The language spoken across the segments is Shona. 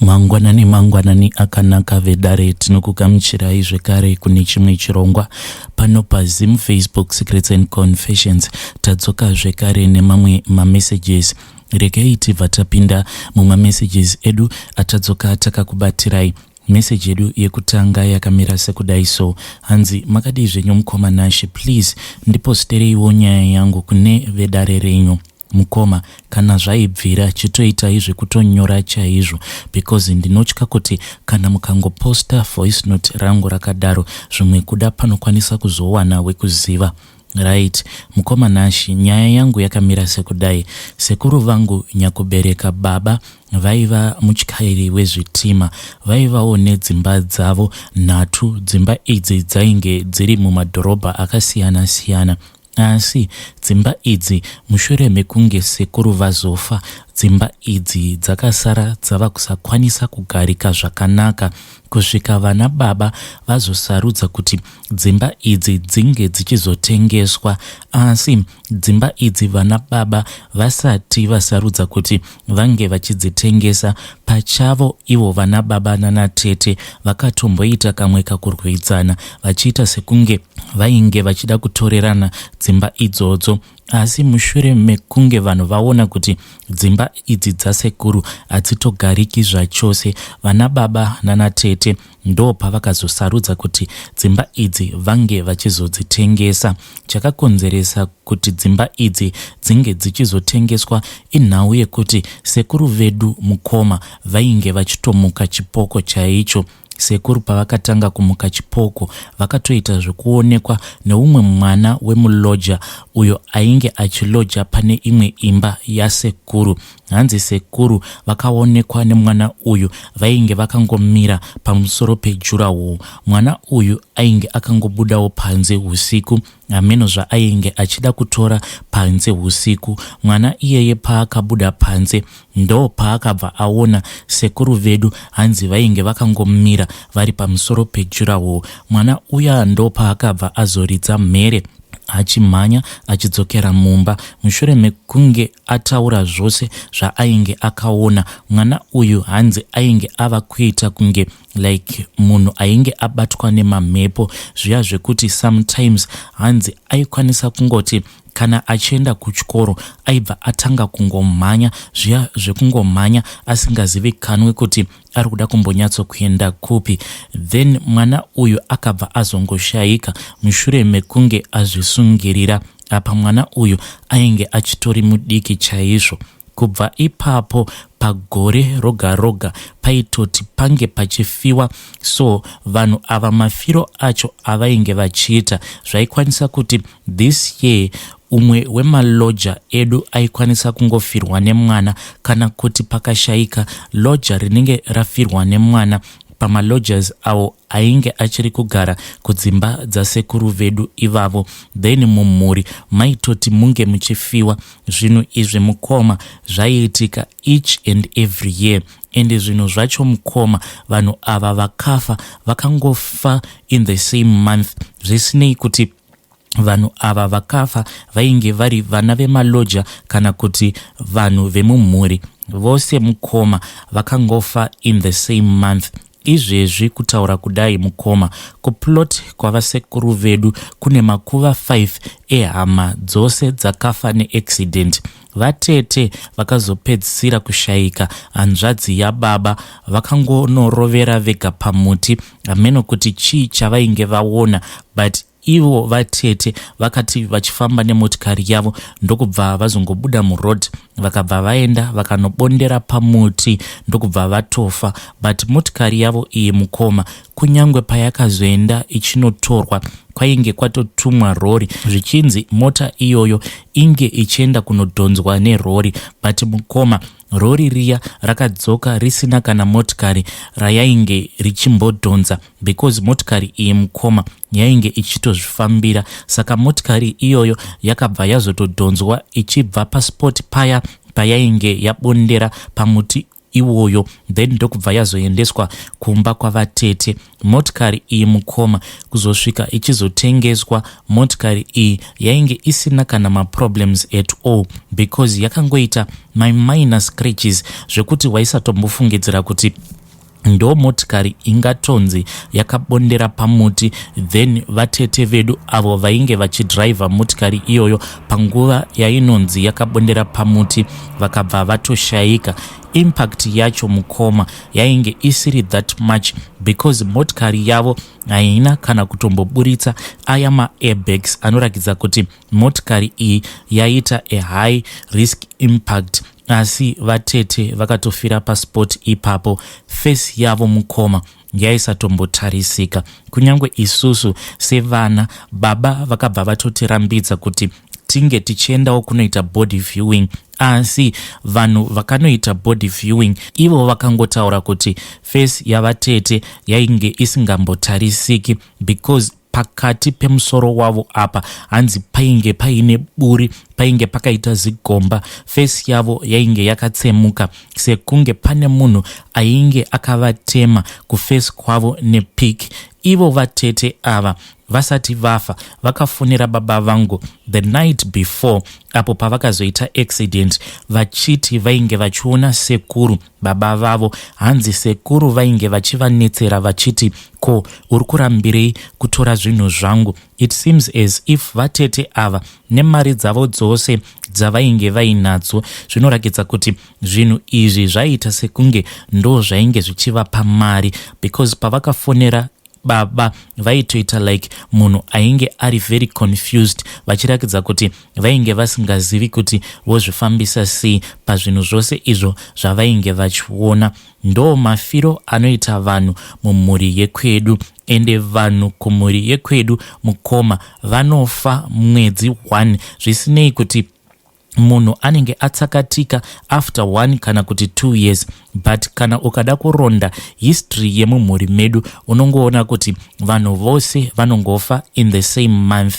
Mangwanani mangwanani akanaka vedare, tinokugamuchirai zvekare kune chimwe chirongwa pano paZim Facebook Secrets and Confessions. Tadzoka zvekare nemamwe mamessages. Regai tibva tapinda mumamessages edu atadzoka takakubatirai. Message yedu yekutanga yakamira sekudai so, hanzi makadii zvenyu mukoma Nashe, please ndipostereiwo nyaya yangu kune vedare renyu. Mukoma, kana zvaibvira chitoitai zvekutonyora chaizvo because ndinotya kuti kana mukangoposta voice note rangu rakadaro zvimwe kuda panokwanisa kuzowana wekuziva. Right mukoma Nashi, nyaya yangu yakamira sekudai. Sekuru vangu nyakubereka baba vaiva mutyairi wezvitima, vaivawo nedzimba dzavo nhatu. Dzimba idzi dzainge dziri mumadhorobha akasiyana siyana. Asi dzimba idzi mushure mekunge sekuru vazofa, dzimba idzi dzakasara dzava kusakwanisa kugarika zvakanaka kusvika vana baba vazosarudza kuti dzimba idzi dzinge dzichizotengeswa. Asi dzimba idzi vana baba vasati vasarudza kuti vange vachidzitengesa pachavo, ivo vana baba nanatete vakatomboita kamwe kakurwidzana vachiita sekunge vainge vachida kutorerana dzimba idzodzo. Asi mushure mekunge vanhu vaona kuti dzimba idzi dzasekuru hadzitogariki zvachose, vana baba nanatete ndopavakazosarudza kuti dzimba idzi vange vachizodzitengesa. Chakakonzeresa kuti dzimba idzi dzinge dzichizotengeswa inhau yekuti sekuru vedu mukoma vainge vachitomuka chipoko chaicho. Sekuru pavakatanga kumuka chipoko vakatoita zvekuonekwa neumwe mwana wemuloja uyo ainge achiloja pane imwe imba yasekuru. Hanzi sekuru vakaonekwa nemwana uyu vainge vakangomira pamusoro pejurawall. Mwana uyu ainge akangobudawo panze husiku, hameno zvaainge achida kutora panze husiku. Mwana iyeye paakabuda panze ndo paakabva aona sekuru vedu, hanzi vainge vakangomira vari pamusoro pejurawall. Mwana uya ndo paakabva azoridza mhere achimhanya achidzokera mumba mushure mekunge ataura zvose zvaainge akaona. Mwana uyu hanzi ainge ava kuita kunge like munhu ainge abatwa nemamhepo zviya, zvekuti sometimes hanzi aikwanisa kungoti kana achienda kuchikoro aibva atanga kungomhanya zviya zvekungomhanya asingazivikanwi kuti ari kuda kumbonyatsokuenda kupi. Then mwana uyu akabva azongoshayika mushure mekunge azvisungirira. Apa mwana uyu ainge achitori mudiki chaizvo. Kubva ipapo pagore roga roga paitoti pange pachifiwa, so vanhu ava mafiro acho avainge vachiita zvaikwanisa kuti this year umwe wemaloja edu aikwanisa kungofirwa nemwana, kana kuti pakashayika loja rinenge rafirwa nemwana pamalojas awo ainge achiri kugara kudzimba dzasekuru vedu ivavo, then mumhuri maitoti munge muchifiwa. Zvinhu izvi mukoma zvaiitika each and every year, ende zvinhu zvacho mukoma, vanhu ava vakafa vakangofa in the same month, zvisinei kuti vanhu ava vakafa vainge vari vana vemaloja kana kuti vanhu vemumhuri, vose mukoma vakangofa in the same month. Izvezvi kutaura kudai mukoma, kuplot kwavasekuru vedu kune makuva 5 ehama dzose dzakafa neaccident. Vatete vakazopedzisira kushayika, hanzvadzi yababa, vakangonorovera vega pamuti, hameno kuti chii chavainge vaona, but ivo vatete vakati vachifamba nemotikari yavo ndokubva vazongobuda muroad, vakabva vaenda vakanobondera pamuti ndokubva vatofa. But motikari yavo iyi mukoma, kunyange payakazoenda ichinotorwa kwainge kwatotumwa rori, zvichinzi mota iyoyo inge ichienda kunodhonzwa nerori, but mukoma, rori riya rakadzoka risina kana motikari rayainge richimbodhonza, because motikari iyi mukoma yainge ichitozvifambira. Saka motikari iyoyo yakabva yazotodhonzwa ichibva paspot paya payainge yabondera pamuti. Iwoyo then ndokubva yazoendeswa kumba kwavatete. Motikari iyi mukoma, kuzosvika ichizotengeswa, motikari iyi yainge isina kana maproblems at all because yakangoita maminor scratches zvekuti waisatombofungidzira kuti ndo motikari ingatonzi yakabondera pamuti. Then vatete vedu avo vainge vachidhiraivha motikari iyoyo panguva yainonzi yakabondera pamuti vakabva vatoshayika. Impact yacho mukoma yainge isiri that much because motikari yavo haina kana kutomboburitsa aya maairbags anoratidza kuti motikari iyi yaita a high risk impact. Asi vatete vakatofira paspot ipapo. Face yavo mukoma yaisatombotarisika. Kunyange isusu sevana, baba vakabva vatotirambidza kuti tinge tichiendawo kunoita body viewing. Asi vanhu vakanoita body viewing ivo vakangotaura kuti face yavatete yainge isingambotarisiki because pakati pemusoro wavo apa hanzi painge paine buri, painge pakaita zigomba. Face yavo yainge yakatsemuka sekunge pane munhu ainge akavatema kuface kwavo nepiki. Ivo vatete ava vasati vafa vakafonera baba vangu the night before apo pavakazoita accident, vachiti vainge vachiona sekuru baba vavo. Hanzi sekuru vainge vachivanetsera vachiti, "Ko uri kurambirei kutora zvinhu zvangu?" It seems as if vatete ava nemari dzavo dzose dzavainge vainadzo, zvinoratidza kuti zvinhu izvi zvaiita sekunge ndo zvainge zvichivapa mari, because pavakafonera baba vaitoita like munhu ainge ari very confused, vachiratidza kuti vainge vasingazivi kuti vozvifambisa sei pazvinhu zvose izvo zvavainge vachiona. Ndo mafiro anoita vanhu mumhuri yekwedu. Ende vanhu kumhuri yekwedu mukoma vanofa mwedzi 1, zvisinei kuti munhu anenge atsakatika after 1 kana kuti 2 years. But kana ukada kuronda history yemumhuri medu, unongoona kuti vanhu vose vanongofa in the same month.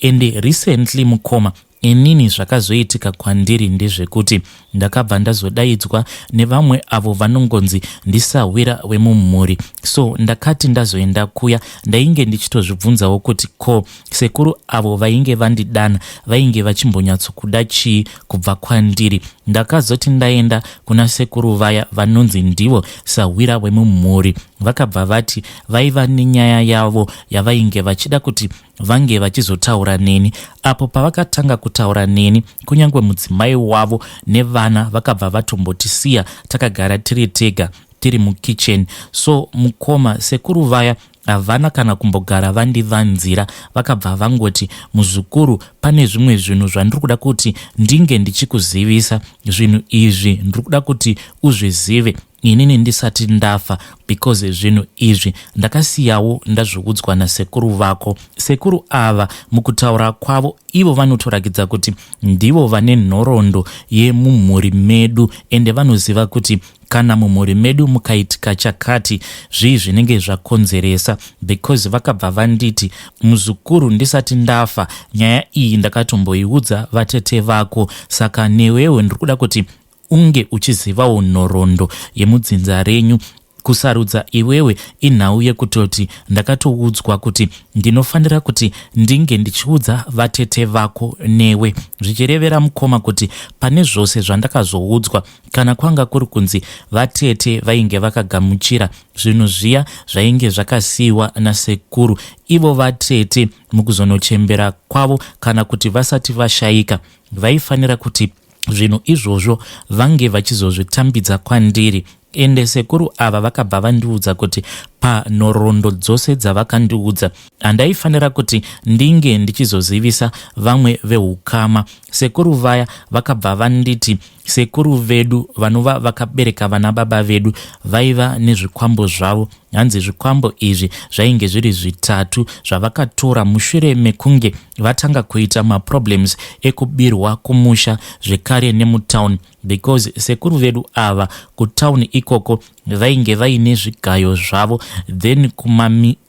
And recently mukoma, inini zvakazoitika kwandiri ndezvekuti ndakabva ndazodaidzwa nevamwe avo vanongonzi ndisahwira wemumhuri. So ndakati ndazoenda kuya, ndainge ndichitozvibvunzawo kuti ko sekuru avo vainge vandidana vainge vachimbonyatsokuda chii kubva kwandiri. Ndakazoti ndaenda kuna sekuru vaya vanonzi ndivo sahwira wemumhuri, vakabva vati vaiva nenyaya yavo yavainge vachida kuti vange vachizotaura neni. Apo pavakatanga kutaura neni, kunyange mudzimai wavo nevana vakabva vatombotisiya takagara tiri tega, tiri mukicheni. So mukoma, sekuru vaya havana kana kumbogara vandivanzira. Vakabva vangoti, "Muzukuru, pane zvimwe zvinhu zvandiri kuda kuti ndinge ndichikuzivisa. Zvinhu izvi ndiri kuda kuti uzvizive inini ndisati ndafa, because zvinhu izvi ndakasiyawo ndazviudzwa nasekuru vako." Sekuru ava mukutaura kwavo ivo vanotorakidza kuti ndivo vane nhoroondo yemumhuri medu, ende vanoziva kuti kana mumhuri medu mukaitika chakati, zvii zvinenge zvakonzeresa, because vakabva vanditi, "Muzukuru, ndisati ndafa nyaya iyi ndakatomboiudza vatete vako, saka newewo ndiri kuda kuti unge uchizivawo nhoroondo yemudzinza renyu. Kusarudza iwewe inhau yekutoti ndakatoudzwa kuti ndinofanira kuti ndinge ndichiudza vatete vako newe." Zvichirevera mukoma kuti pane zvose zvandakazoudzwa, kana kwanga kuri kunzi vatete vainge vakagamuchira zvinhu zviya zvainge zvakasiyiwa nasekuru, ivo vatete mukuzonochembera kwavo kana kuti vasati vashayika, vaifanira kuti zvinhu izvozvo vange vachizozvitambidza kwandiri. Ende sekuru ava vakabva vandiudza kuti panhoroondo dzose dzavakandiudza handaifanira kuti ndinge ndichizozivisa vamwe veukama. Sekuru vaya vakabva vanditi sekuru vedu vanova vakabereka vana baba vedu vaiva nezvikwambo zvavo. Hanzi zvikwambo izvi zvainge zviri zvitatu zvavakatora mushure mekunge vatanga kuita maproblems ekubirwa kumusha zvekare nemutauni, because sekuru vedu ava kutauni ikoko vainge vaine zvigayo zvavo,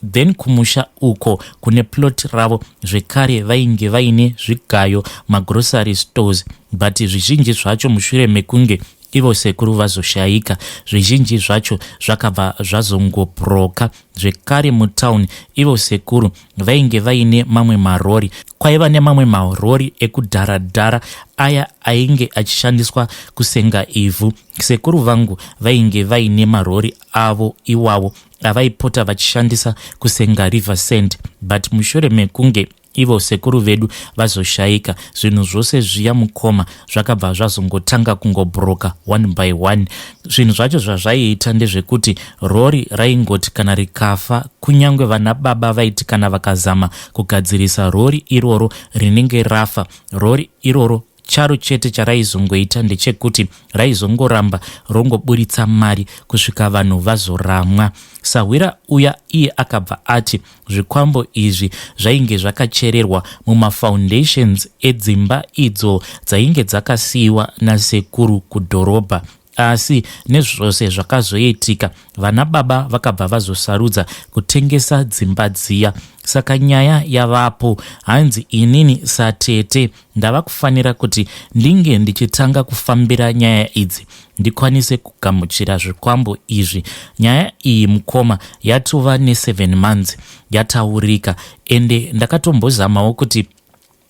then kumusha uko kune plot ravo zvekare vainge vaine zvigayo, magrocery stores. But zvizhinji zvacho mushure mekunge ivo sekuru vazoshaika, zvizhinji zvacho zvakabva zvazongobroka. Zvekare mutown ivo sekuru vainge vaine mamwe marori. Kwaiva nemamwe marori ekudhara-dhara aya ainge achishandiswa kusenga ivhu. Sekuru vangu vainge vaine marori avo iwawo avaipota vachishandisa kusenga river sand, but mushure mekunge ivo sekuru vedu vazoshaika, zvinhu zvose zviya mukoma zvakabva zvazongotanga kungobroka one by one. Zvinhu zvacho zvazvaiita ndezvekuti rori raingoti kana rikafa, kunyange vana baba vaiti kana vakazama kugadzirisa rori iroro rinenge rafa, rori iroro charo chete charaizongoita ndechekuti raizongoramba rongoburitsa mari kusvika vanhu vazoramwa. Sahwira uya iye akabva ati zvikwambo izvi zvainge zvakachererwa mumafoundations edzimba idzo dzainge dzakasiyiwa nasekuru kudhorobha. Asi nezvose zvakazoitika, vana baba vakabva vazosarudza kutengesa dzimba dziya. Saka nyaya yavapo, hanzi inini satete ndava kufanira kuti ndinge ndichitanga kufambira nyaya idzi ndikwanise kugamuchira zvikwambo izvi. Nyaya iyi mukoma yatova ne7 months yataurika, ende ndakatombozamawo kuti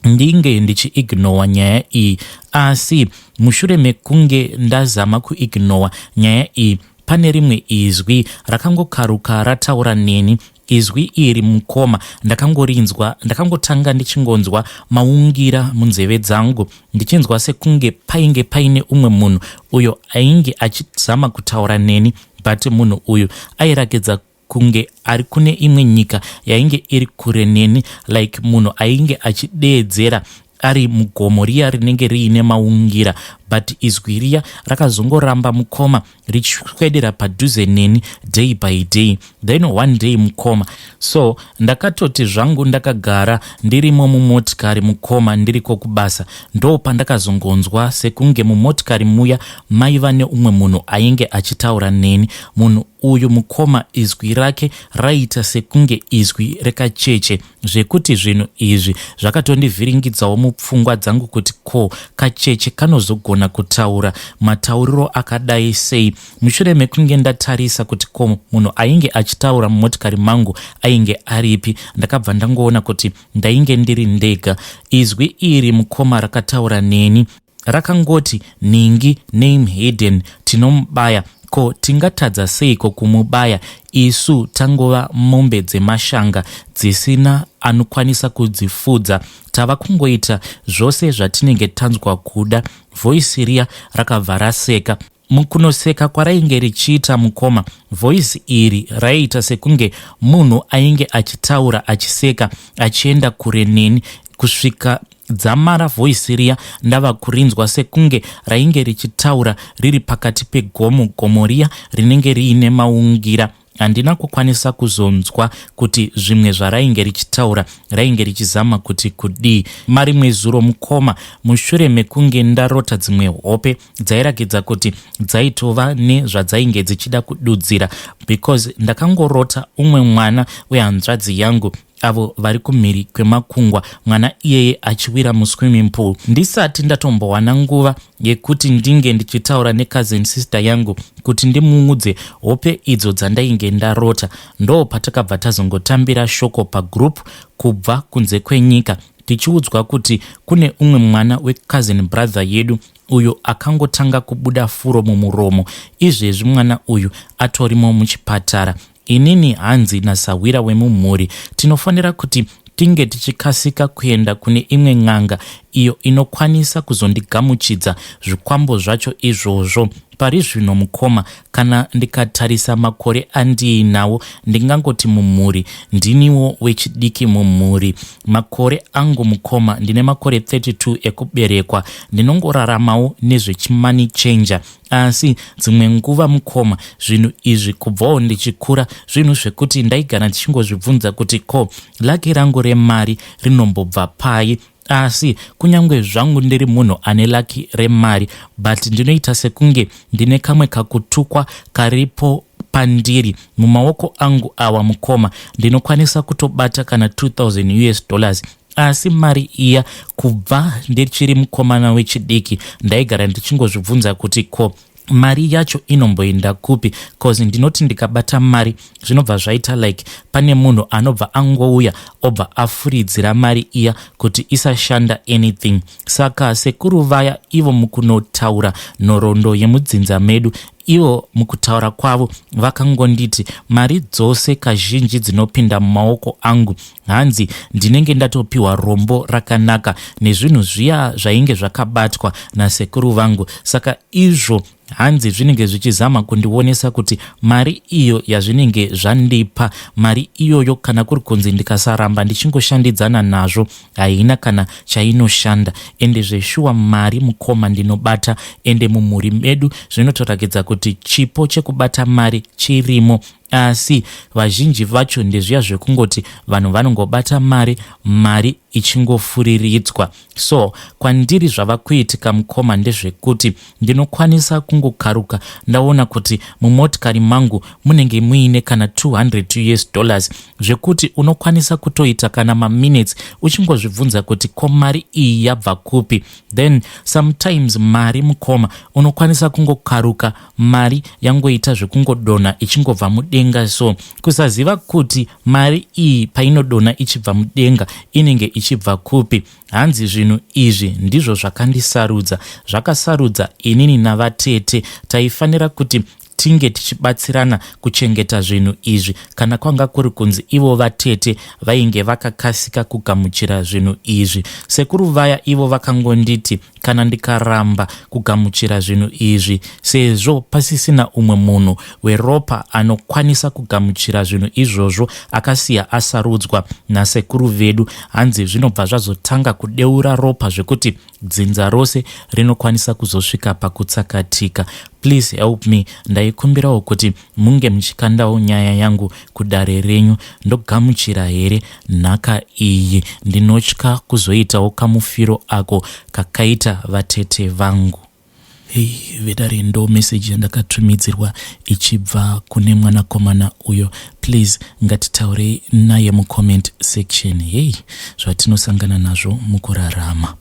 ndinge ndichiignowa nyaya iyi, asi mushure mekunge ndazama kuignowa nyaya iyi, pane rimwe izwi rakangokaruka rataura neni. Izwi iri mukoma ndakangorinzwa, ndakangotanga ndichingonzwa maungira munzeve dzangu, ndichinzwa sekunge painge paine umwe munhu uyo ainge achizama kutaura neni, but munhu uyu airakidza kunge ari kune imwe nyika yainge iri kure neni, like munhu ainge achideedzera ari mugomo riya rinenge riine maungira. But izwi riya rakazongoramba mukoma richiswedera padhuze neni day by day. Then one day mukoma, so ndakatoti zvangu ndakagara ndirimo mumotikari mukoma, ndiriko kubasa, ndo pandakazongonzwa sekunge mumotikari muya maiva neumwe munhu ainge achitaura neni. Munhu uyu mukoma, izwi rake raiita sekunge izwi rekacheche, zvekuti zvinhu izvi zvakatondivhiringidzawo mupfungwa dzangu kuti ko kacheche kanozogona kutaura matauriro akadai sei. Mushure mekunge ndatarisa kuti ko munhu ainge achitaura mumotikari mangu ainge aripi, ndakabva ndangoona kuti ndainge ndiri ndega. Izwi iri mukoma rakataura neni rakangoti, "Nhingi, name hidden, tinomubaya. Ko tingatadza seiko kumubaya isu tangova mombe dzemashanga dzisina anokwanisa kudzifudza? Tava kungoita zvose zvatinenge tanzwa kuda." Voice riya rakabva raseka. Mukunoseka kwarainge richiita mukoma, voice iri raiita sekunge munhu ainge achitaura achiseka achienda kure neni, kusvika dzamara voice riya ndava kurinzwa sekunge rainge richitaura riri pakati pegomo, gomo riya rinenge riine maungira. Handina kukwanisa kuzonzwa kuti zvimwe zvarainge richitaura rainge richizama kuti kudii. Marimwe zuro mukoma, mushure mekunge ndarota dzimwe hope dzairakidza kuti dzaitova nezvadzainge dzichida kududzira, because ndakangorota umwe mwana wehanzvadzi yangu avo vari kumhiri kwemakungwa, mwana iyeye achiwira muswimming pool. Ndisati ndatombowana nguva yekuti ndinge ndichitaura necousin sister yangu kuti ndimuudze hope idzo dzandainge ndarota, ndo patakabva tazongotambira shoko pagroup kubva kunze kwenyika, tichiudzwa kuti kune umwe mwana wecousin brother yedu uyo akangotanga kubuda furo mumuromo. Izvezvi mwana uyu atorimo muchipatara. Inini hanzi nasahwira wemumhuri tinofanira kuti tinge tichikasika kuenda kune imwe n'anga iyo inokwanisa kuzondigamuchidza zvikwambo zvacho izvozvo. Pari zvino mukoma, kana ndikatarisa makore andiinawo, ndingangoti mumhuri ndiniwo wechidiki mumhuri. Makore angu mukoma, ndine makore 32 ekuberekwa. Ndinongoraramawo nezvechimoney changer, asi dzimwe nguva mukoma, zvinhu izvi kubvawo ndichikura zvinhu zvekuti ndaigara ndichingozvibvunza kuti ko lucky rangu remari rinombobva pai. Asi kunyange zvangu ndiri munhu ane lucky remari, but ndinoita sekunge ndine kamwe kakutukwa karipo pandiri. Mumaoko angu awa mukoma, ndinokwanisa kutobata kana 2000 US dollars. Asi mari iya kubva ndichiri mukomana wechidiki ndaigara ndichingozvibvunza kuti ko mari yacho inomboenda kupi, cause ndinoti ndikabata mari zvinobva zvaita like pane munhu anobva angouya obva afuridzira mari iya kuti isashanda anything. Saka sekuru vaya ivo mukunotaura nhoroondo yemudzinza medu, ivo mukutaura kwavo vakangonditi mari dzose kazhinji dzinopinda mumaoko angu, hanzi ndinenge ndatopiwa rombo rakanaka nezvinhu zviya zvainge zvakabatwa nasekuru vangu. Saka izvo hanzi zvinenge zvichizama kundionesa kuti mari iyo yazvinenge zvandipa, mari iyoyo kana kuri kunzi ndikasaramba ndichingoshandidzana nazvo, haina kana chainoshanda. Ende zveshuwa mari mukoma ndinobata, ende mumhuri medu zvinotorakidza kuti chipo chekubata mari chirimo, asi vazhinji vacho ndezviya zvekungoti vanhu vanongobata mari, mari ichingofuriridzwa. So kwandiri zvava kuitika mukoma ndezvekuti ndinokwanisa kungokaruka ndaona kuti mumotikari mangu munenge muine kana 200 US dollars, zvekuti unokwanisa kutoita kana maminutes uchingozvibvunza kuti ko mari iyi yabva kupi. Then sometimes mari mukoma unokwanisa kungokaruka mari yangoita zvekungodonha ichingobva mudenga. So kusaziva kuti mari iyi painodonha ichibva mudenga inenge ichibva kupi. Hanzi zvinhu izvi ndizvo zvakandisarudza, zvakasarudza inini navatete. Taifanira kuti tinge tichibatsirana kuchengeta zvinhu izvi kana kwanga kuri kunzi ivo vatete vainge vakakasika kugamuchira zvinhu izvi. Sekuru vaya ivo vakangonditi kana ndikaramba kugamuchira zvinhu izvi, sezvo pasisina umwe munhu weropa anokwanisa kugamuchira zvinhu izvozvo akasiya asarudzwa nasekuru vedu, hanzi zvinobva zvazotanga kudeura ropa zvekuti dzinza rose rinokwanisa kuzosvika pakutsakatika. Please help me, ndaikumbirawo kuti munge muchikandawo nyaya yangu kudare renyu. Ndogamuchira here nhaka iyi? Ndinotya kuzoitawo kamufiro ako kakaita vatete vangu. Hei vedare, ndo meseji yandakatumidzirwa ichibva kune mwanakomana uyo. Please ngatitaurei naye mucomment section. Hei, zvatinosangana nazvo mukurarama.